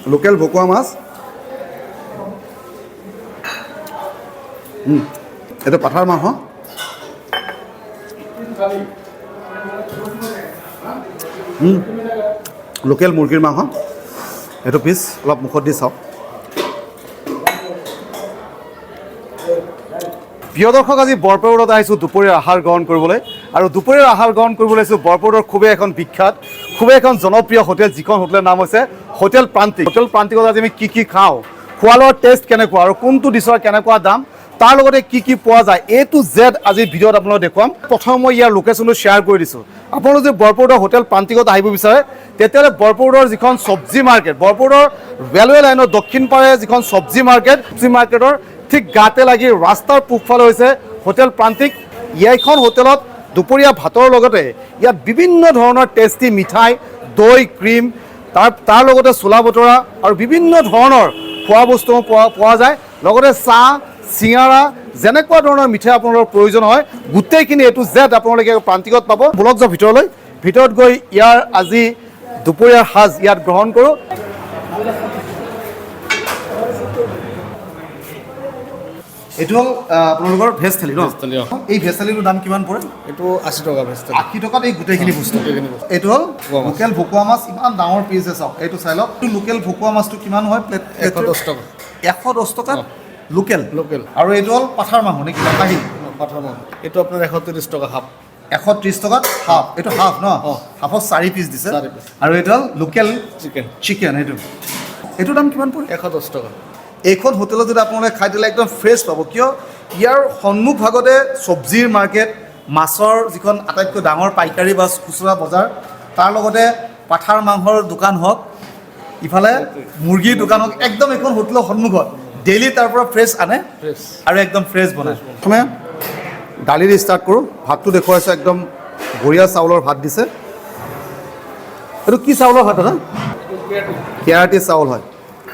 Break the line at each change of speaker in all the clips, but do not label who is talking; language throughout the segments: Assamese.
লোকেল ভকুৱা মাছ। এইটো পাঠাৰ মাংস। লোকেল মুৰ্গীৰ মাংস। এইটো পিচ অলপ মুখত দি চাওক। প্ৰিয় দৰ্শক, আজি বৰপেটাত আহিছোঁ দুপৰীয়াৰ আহাৰ গ্ৰহণ কৰিবলৈ। আৰু দুপৰীয়াৰ আহাৰ গ্ৰহণ কৰিবলৈ আহিছোঁ বৰপেটাৰ খুবেই এখন বিখ্যাত, খুবেই এখন জনপ্ৰিয় হোটেল, যিখন হোটেলৰ নাম হৈছে হোটেল প্ৰান্তিক। হোটেল প্ৰান্তিকত আজি আমি কি কি খাওঁ, খোৱা লোৱাৰ টেষ্ট কেনেকুৱা আৰু কোনটো ডিছৰ কেনেকুৱা দাম, তাৰ লগতে কি কি পোৱা যায়, এ টু জেড আজিৰ ভিডিঅ'ত আপোনালোকক দেখুৱাম। প্ৰথম মই ইয়াৰ লোকেশ্যনটো শ্বেয়াৰ কৰি দিছোঁ। আপোনালোক যদি বৰপেটাৰ হোটেল প্ৰান্তিকত আহিব বিচাৰে, তেতিয়াহ'লে বৰপেটাৰ যিখন চব্জি মাৰ্কেট, বৰপেটাৰ ৰেলৱে লাইনৰ দক্ষিণ পাৰে যিখন চব্জি মাৰ্কেট, চব্জি মাৰ্কেটৰ ঠিক গাতে লাগি ৰাস্তাৰ পূবফালে হৈছে হোটেল প্ৰান্তিক। এইখন হোটেলত দুপৰীয়া ভাতৰ লগতে ইয়াত বিভিন্ন ধৰণৰ টেষ্টি মিঠাই, দৈ, ক্ৰীম, তাৰ লগতে চোলা বতৰা আৰু বিভিন্ন ধৰণৰ খোৱা বস্তু পোৱা যায়। লগতে চাহ, চিঙাৰা, যেনেকুৱা ধৰণৰ মিঠাই আপোনালোকৰ প্ৰয়োজন হয়, গোটেইখিনি এ টু জেড আপোনালোকে প্ৰান্তিকত পাব। বলক যাওঁ ভিতৰলৈ। ভিতৰত গৈ ইয়াৰ আজি দুপৰীয়াৰ সাজ ইয়াত গ্ৰহণ কৰোঁ। এইটো হ'ল আপোনালোকৰ ভেজ থালি ন?
ভেজ থালি, অ।
এই ভেজ থালিটোৰ দাম কিমান পৰে?
এইটো 80 টকা ভেজ থালি।
80 টকাত এই গোটেইখিনি বস্তু।
গোটেইখিনি বস্তু।
এইটো হ'ল
ভকুৱা মাছ।
লোকেল ভকুৱা মাছ, ইমান ডাঙৰ পিচ আছে, চাওক, এইটো চাই লওক। এইটো লোকেল ভকুৱা মাছটো কিমান হয় প্লেট?
110 টকা।
110 টকাত লোকেল।
লোকেল।
আৰু এইটো হ'ল পাঠাৰ মাংস নেকি, খাহী?
পাঠাৰ মাংস। এইটো আপোনাৰ 130 টকা হাফ।
130 টকাত হাফ। এইটো হাফ ন?
অ।
হাফত 4 পিচ দিছে।
চাৰি পিচ।
আৰু এইটো হ'ল লোকেল
চিকেন।
চিকেন। এইটো দাম কিমান পৰে?
110 টকা।
এইখন হোটেলত যদি আপোনালোকে খাই দিলে একদম ফ্ৰেছ পাব। কিয়? ইয়াৰ সন্মুখ ভাগতে চব্জিৰ মাৰ্কেট, মাছৰ যিখন আটাইতকৈ ডাঙৰ পাইকাৰী বা খুচুৰা বজাৰ, তাৰ লগতে পাঠাৰ মাংসৰ দোকান হওক, ইফালে মুৰ্গীৰ দোকান হওক, একদম এইখন হোটেলৰ সন্মুখত ডেইলি তাৰ পৰা ফ্ৰেছ আনে।
ফ্ৰেছ।
আৰু একদম ফ্ৰেছ বনায়। প্ৰথমে দালি দি ষ্টাৰ্ট কৰোঁ। ভাতটো দেখুৱাইছোঁ, একদম বঢ়িয়া চাউলৰ ভাত দিছে। এইটো কি চাউলৰ ভাত দাদা? কেৰাটি চাউল হয়।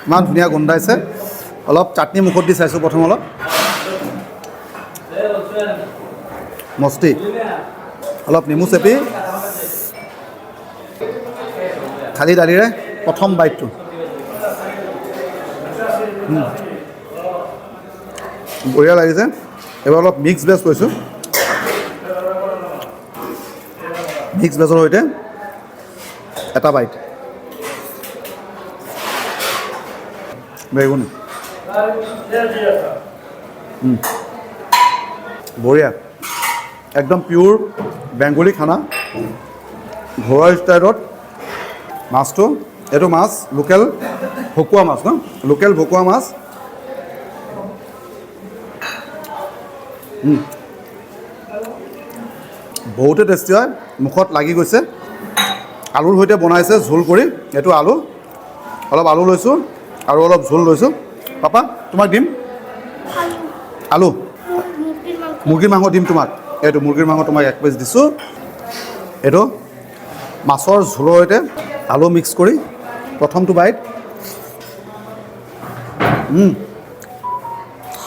ইমান ধুনীয়া গোন্ধাইছে। অলপ চাটনি মুখত দি চাইছোঁ প্ৰথম অলপ। মস্তি। অলপ নেমু চেপি খালী দালিৰে প্ৰথম বাইটটো। বঢ়িয়া লাগিছে। এবাৰ অলপ মিক্স ভেজ লৈছোঁ। মিক্স ভেজৰ সৈতে এটা বাইট। বেগুনি। বঢ়িয়া, একদম পিয়'ৰ বেংগলী খানা, ঘৰুৱা ষ্টাইলত। মাছটো, এইটো মাছ লোকেল ভকুৱা মাছ ন? লোকেল ভকুৱা মাছ। বহুতে টেষ্টি হয়, মুখত লাগি গৈছে। আলুৰ সৈতে বনাইছে জোল কৰি। এইটো আলু, অলপ আলু লৈছোঁ আৰু অলপ জোল লৈছোঁ। পাপা, তোমাক দিম আলু।
মুৰ্গীৰ মাংস।
মুৰ্গীৰ মাংস দিম তোমাক। এইটো মুৰ্গীৰ মাংস তোমাক এক পিচ দিছোঁ। এইটো মাছৰ ঝোলৰ সৈতে আলু মিক্স কৰি প্ৰথমটো বাইট।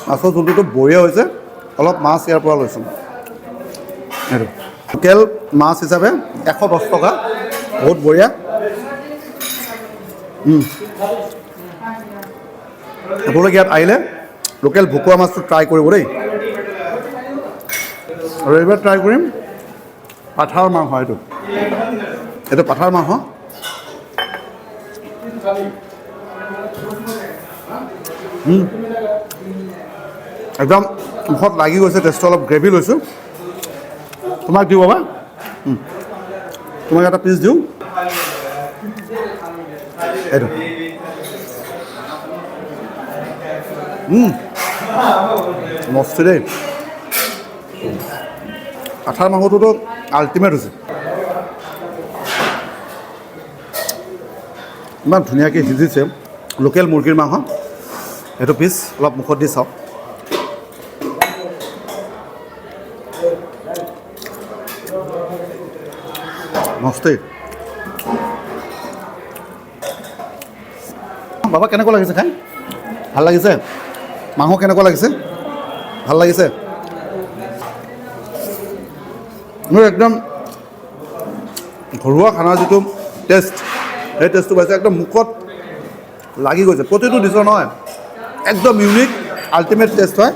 মাছৰ ঝোলটোতো বঢ়িয়া হৈছে। অলপ মাছ ইয়াৰ পৰা লৈছোঁ। এইটো লোকেল মাছ হিচাপে 110 টকা, বহুত বঢ়িয়া। আপোনালোকে ইয়াত আহিলে লোকেল ভকুৱা মাছটো ট্ৰাই কৰিব দেই। আৰু এইবাৰ ট্ৰাই কৰিম পাঠাৰ মাংস। এইটো পাঠাৰ মাংস। একদম মুখত লাগি গৈছে টেষ্টটো। অলপ গ্ৰেভি লৈছোঁ। তোমাক দিওঁ বাবা। তোমাক এটা পিচ দিওঁ। এইটো মস্তি দেই। পাঠাৰ মাংসটোতো আল্টিমেট হৈছে। ইমান ধুনীয়াকৈ সিজিছে। লোকেল মুৰ্গীৰ মাংস, এইটো পিচ অলপ মুখত দি চাওক। মস্তি। বাবা, কেনেকুৱা লাগিছে খাই? ভাল লাগিছে? মাংস কেনেকুৱা লাগিছে? ভাল লাগিছে? মোৰ একদম ঘৰুৱা খানাৰ যিটো টেষ্ট, সেই টেষ্টটো পাইছে। একদম মুখত লাগি গৈছে। প্ৰতিটো ডিছৰ নহয়, একদম ইউনিক, আল্টিমেট টেষ্ট হয়।